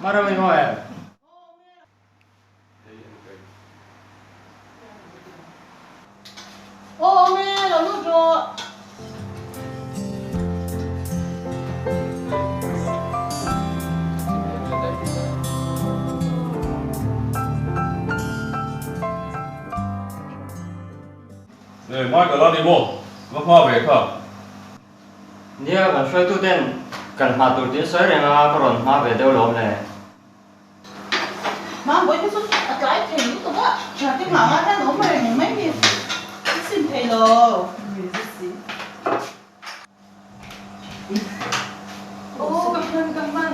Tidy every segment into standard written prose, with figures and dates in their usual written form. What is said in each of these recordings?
Mara in haw em? Aw awm e, lo lut rawh. Nei, Michael a ni maw? Va hma ve kha. Nia, kan hruaitu ten kan hma tur tin sawi reng a, ka rawn hma ve deuh lawm le. Mambawi te chu a tlai thei lutuk a, thiante nghah ngai hian awm reng mai ni, i sim thei lo. Aw ka hman ka hman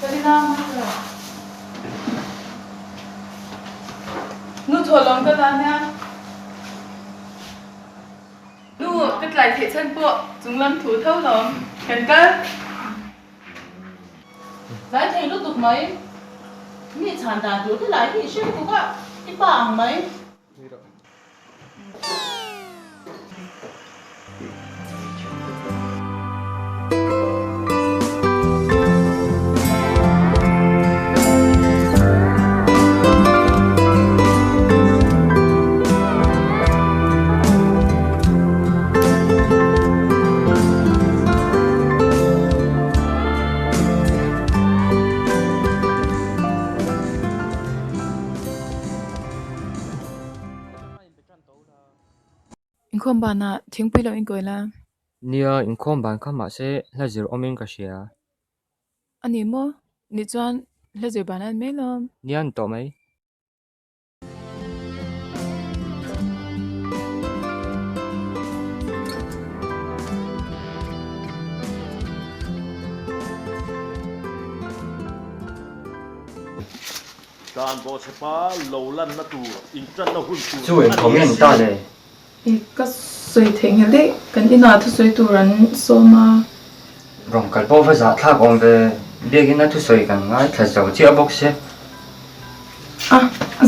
ka rin a Nu thawhlawm ka la nia. Nu ka tlai theih chhan pawh chunglam thu tho lawm kan kal. Tlai thei lutuk mai. Mi chhan dan tur te lai hi i hre lutuk a, i pa ang mai. Inkhawm banah thingpui lo inkawi la. Nia, inkhawm ban kha mahse hla zir awmin ka hria. A ni maw? Ni chuan hla zir ban a ni mai lawm. Nia, ni tawh mai. Dan bawhchhepa lo lanna tur intanna hun tur Chu engthawm nge ni ta le? I ka sawi theih nghal daih, kan inah thusawi tur an sawm a. Rawn kal pawh va zahthlak awm ve, biakina thusawi kan ngaithla zo chiah bawk sia. A,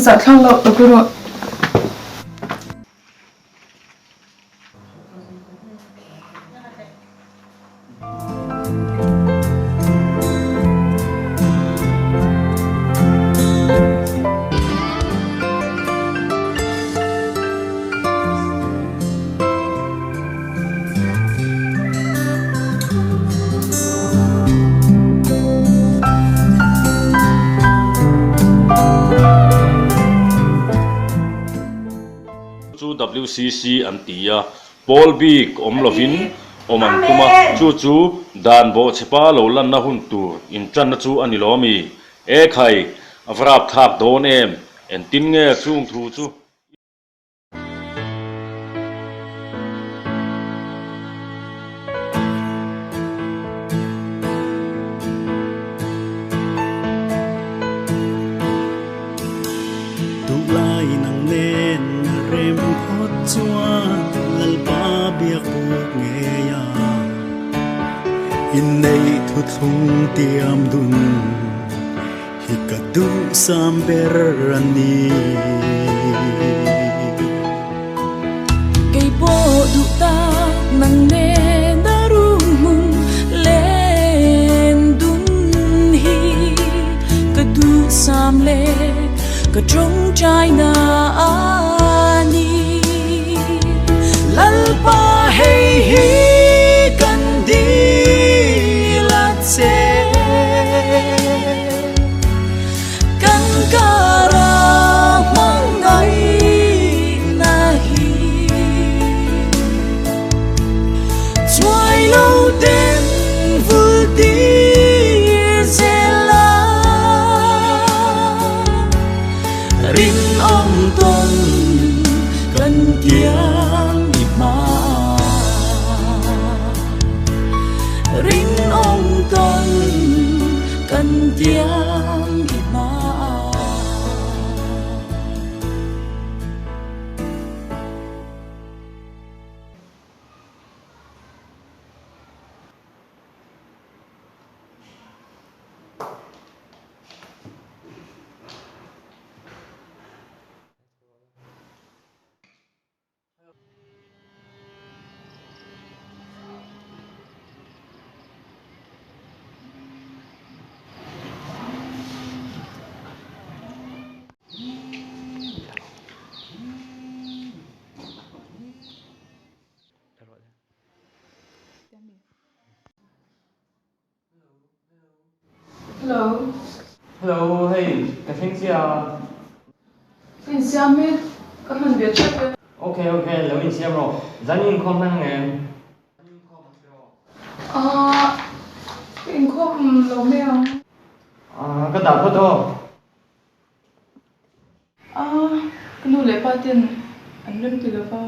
zahthlak loh ka ku rawh. Chu WCC an ti a, pawl bik awm lovin awm an tum a, chu chu dan bawhchhepa lo lanna hun tur intanna chu a ni lo ami? E khai, a va rapthlak dawn em? Engtin nge chung thu chu? Duhlai nang nen a rem phawt chuan Lalpa biak buk ngei a, inneih thuthlung tiam dun hi ka duhsam ber a ni. Kei pawh duh tak nang nen a rum hmun len dun hi ka duhsam le ka tawngtai na a ni. Lalpa hei hi kan dil a che. Kan kar a hmangaihna hi chuai lo ten vul tir zel a, rinawm tawn kan kiang i hma. Rinawm tawn kan kiang i hma. Hello. Hello, hei ka thleng chiah a. Ka insiam mek, ka hman ve tep e. Ok ok, lo insiam rawh. Zan i inkhawm hman ang em? Ahh, ka inkhawm lo mai ang. Ahh, ka dah phawt aw. Ahh, ka nu leh pa ten an rem ti lova.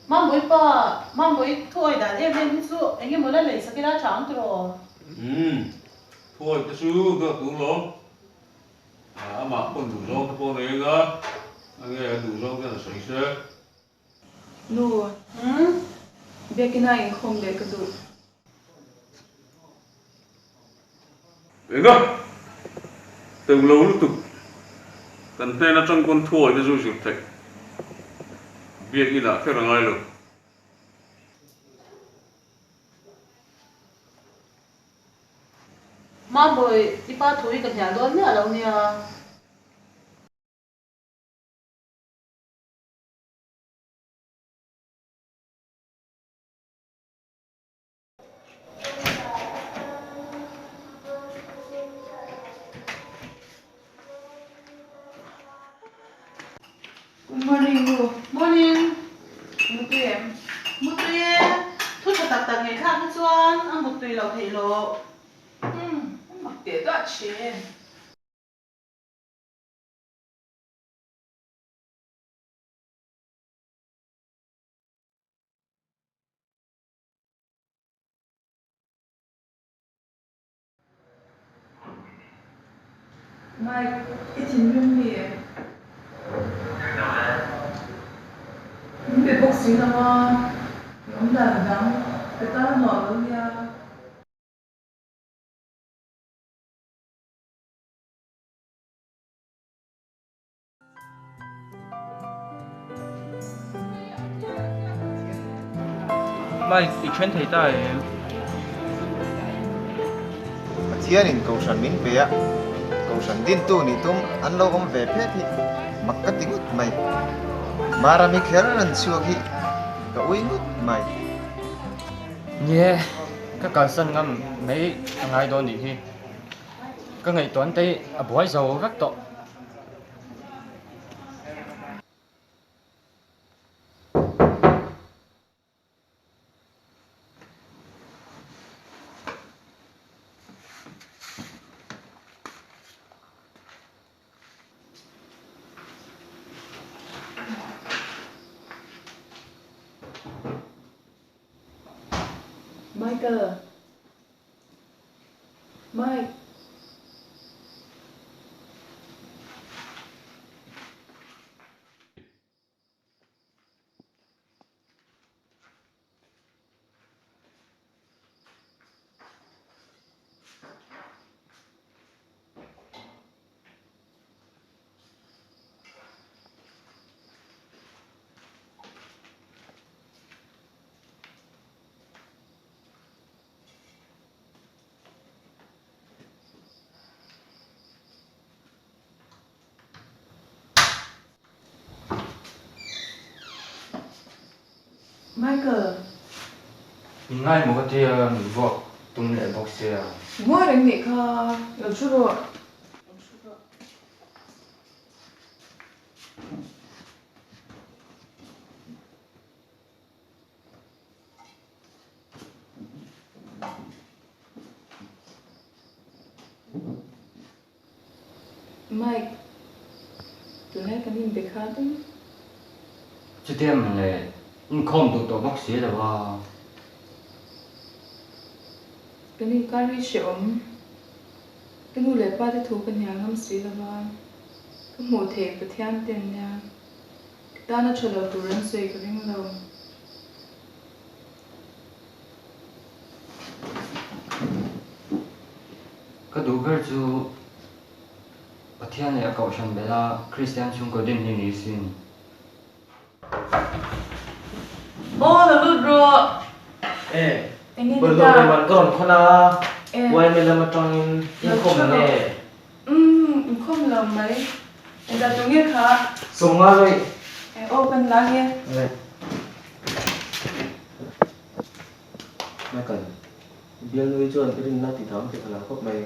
Mambawi pa, Mambawi thuawi dan em em hi chu eng emaw la lei sak ila tha ang tiraw? Umm, thuawi te chu ka tur lawm. Amah pawn duhzawng te pawh a nei anga, enge a duhzawng ten a sawi se. Nu, biakina inkhawm leh ka duh. Enga? Teuh lo lutuk. Kan hnen atang pawn thuawina zu zir theih. Biakinah kher a ngai lo. Mambawi, i pa thu hi ka hnial dawn miah lo nia. Good morning nu. Morning. Mutui em? Mutui e. Thu tha tak tak ngaihthlak hi chuan a mutui loh theih loh. Umm, mak teh duah thin. Mike, i thinrim mi? Min be bawk si lo a, i awm dan a dang, ka tan a nuam lo nia. Mike, i then thei ta em? Pathianin Kohhran min pe a, Kohhran dintu nih tum an lo awm ve phet hi mak ka ti ngawt mai. Marami kher an chhuak hi ka ui ngawt mai. Nie, ka kalsan ngam mai a ngai dawn nih hi. Ka ngaihtuahna te hi a buai zo vek tawh. Michael. Mike. Michael. Min ngai maw ka tia min vuak tum leh bawk sia. Ngawi reng nih kha lo thu rawh. Mike, tunlai kan inbe kha deuh. Chutia man le, inkhawm duh tawh bawk si lo a. Kan inkar hi hrehawm. Ka nu leh pa te thu ka hnial ngam si lo va, ka hmuh theih Pathian ten nia. Ka tana tha lo tur an sawi ka ring lo. Ka duh ber chu Pathian leh a Kohhran bela Kristian chhungkaw din hi ni sin. Aw lo lut rawh. E, Enge ni bawlhhlawh ta? leh man ka rawn khawn a, E. YMA lam atangin Lo inkhawm thu nge? rawh. Umm, inkhawm. Inkhawm lo mai. Engzah tur nge kha? Sawmnga lawih. E aw kan la nge. Awle. Michael, i bialnu hi chuan i rinna ti thang tih ka hlau khawp mai.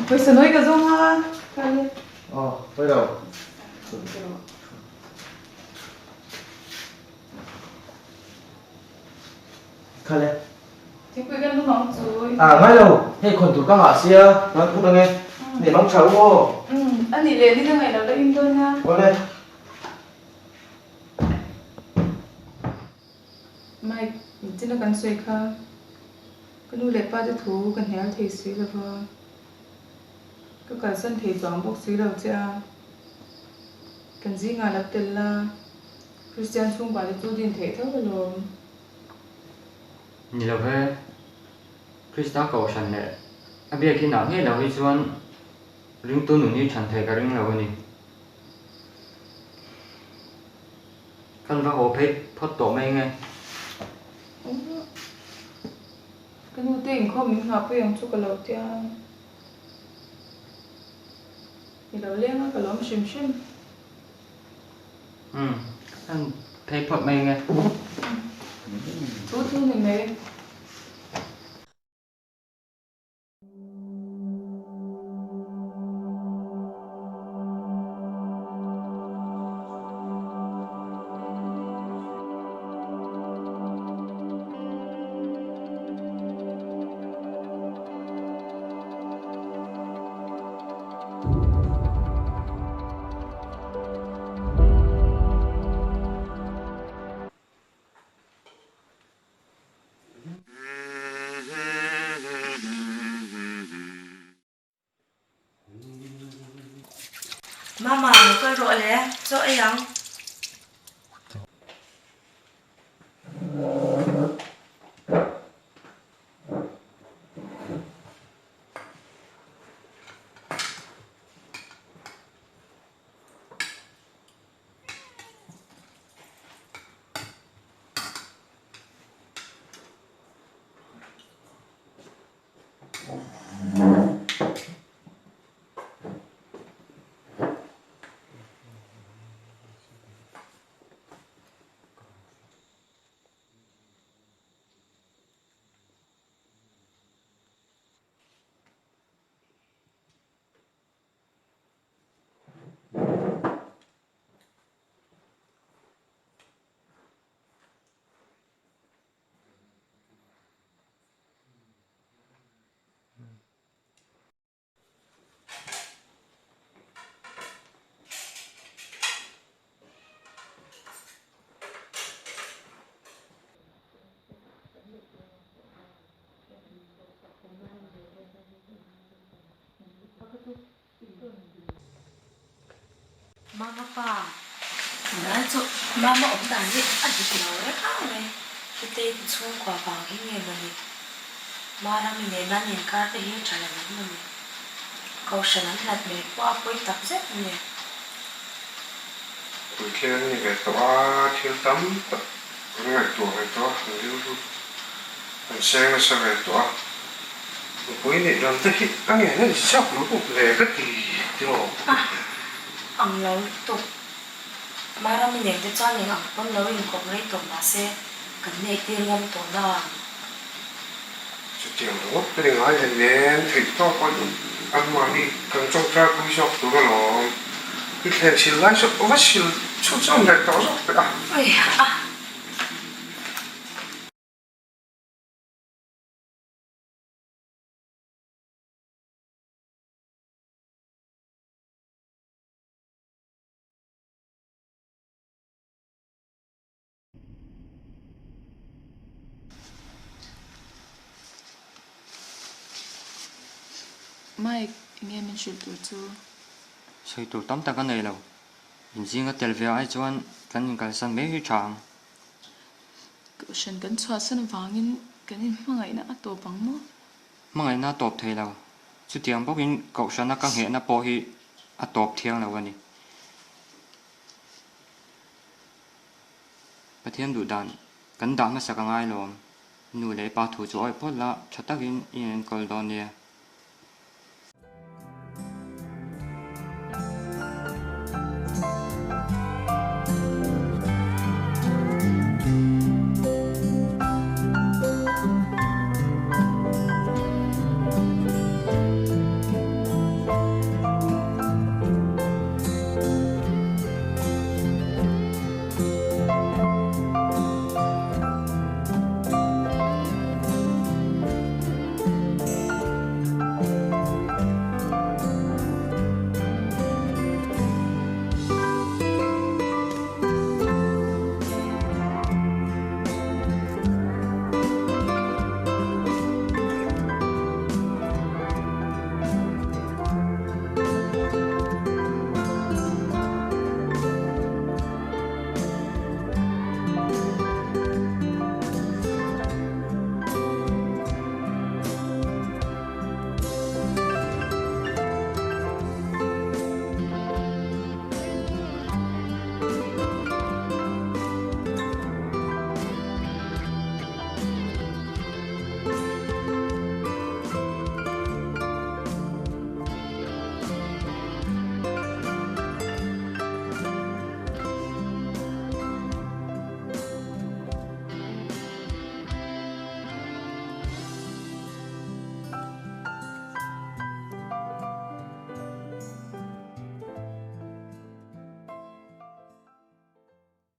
Pawisa nawi ka zawng a, kal e. Aw, pawi lo. Kal e. Thingpui kan lum ang chu. Ah, ngai lo. Hei khawn tur ka nghah sia, ngai phut ang e. Nei mang tha u aw. Umm, a nih leh ni ka ngaih loh la in dawn a. Awle. Mike, nichin a kan sawi kha. Ka nu leh pa te thu ka hnial thei si lo va, ka kalsan thei chuang bawk si lo che a. Kan zingah lo tel la, Kristian chhungkua te chu din theih tho alawm. Ni lo ve, Krista kohhran leh a biakin ah ngei lo hi chuan ringtu nun hi than theih ka ring lo a ni. Kan va haw phei phawt tawh mai nge? Ka nu te inkhawm min nghah pui ang chu ka lo tia. I lo leng a ka lawm hrim hrim. Umm, kan phei phawt mai nge? Thu thu ni mai. Mama, lo kal rawh le, chaw ei ang. Mama pa, tunlai chu mama awm dan hi a dik lo reng ang mai. Hlutei te chhungkua vang hi nge mawni? Marami nena an inkar te hi tha lo ang mawni? Kohhran an hlat mai pawh a pawi tak zet a ni. Puitling an ni ve tawh a, thil tam tak an ngaihtuah ve tawh a, an rilru an seng nasa ve tawh a. Nupui neih lam te hi a ngen a ni chauh lo le ka ti tiraw? A ang lo lutuk. Marami nen te chuan eng ang pawn lo inkawp rei tawh mahse kan neih tir ngam tawh na ang. Chutiang ringawt ka ni ngai hle nen theih tawk a anmahni kan tawngtai pui zawk tur alawm. I thlen sil lai chu va sil chhut zawm leh tawh zawk teh a. Ui a. Mike, enge min hrilh tur chu? Sawi tur tam tak a nei lo. Inzinga tel ve ai chuan kan inkalsan mai hi tha ang. Kohhran kan chhuahsan avangin kan inhmangaihna a tawp ang maw? Hmangaihna a tawp thei lo. Chutiang bawkin Kohhrana ka nghehna pawh hi a tawp thiang lo a ni. Pathian duh dan kan dah hmasa ka ngai lawm. Nu leh pa thu chu awih phawt la, tha takin i enkawl dawn nia.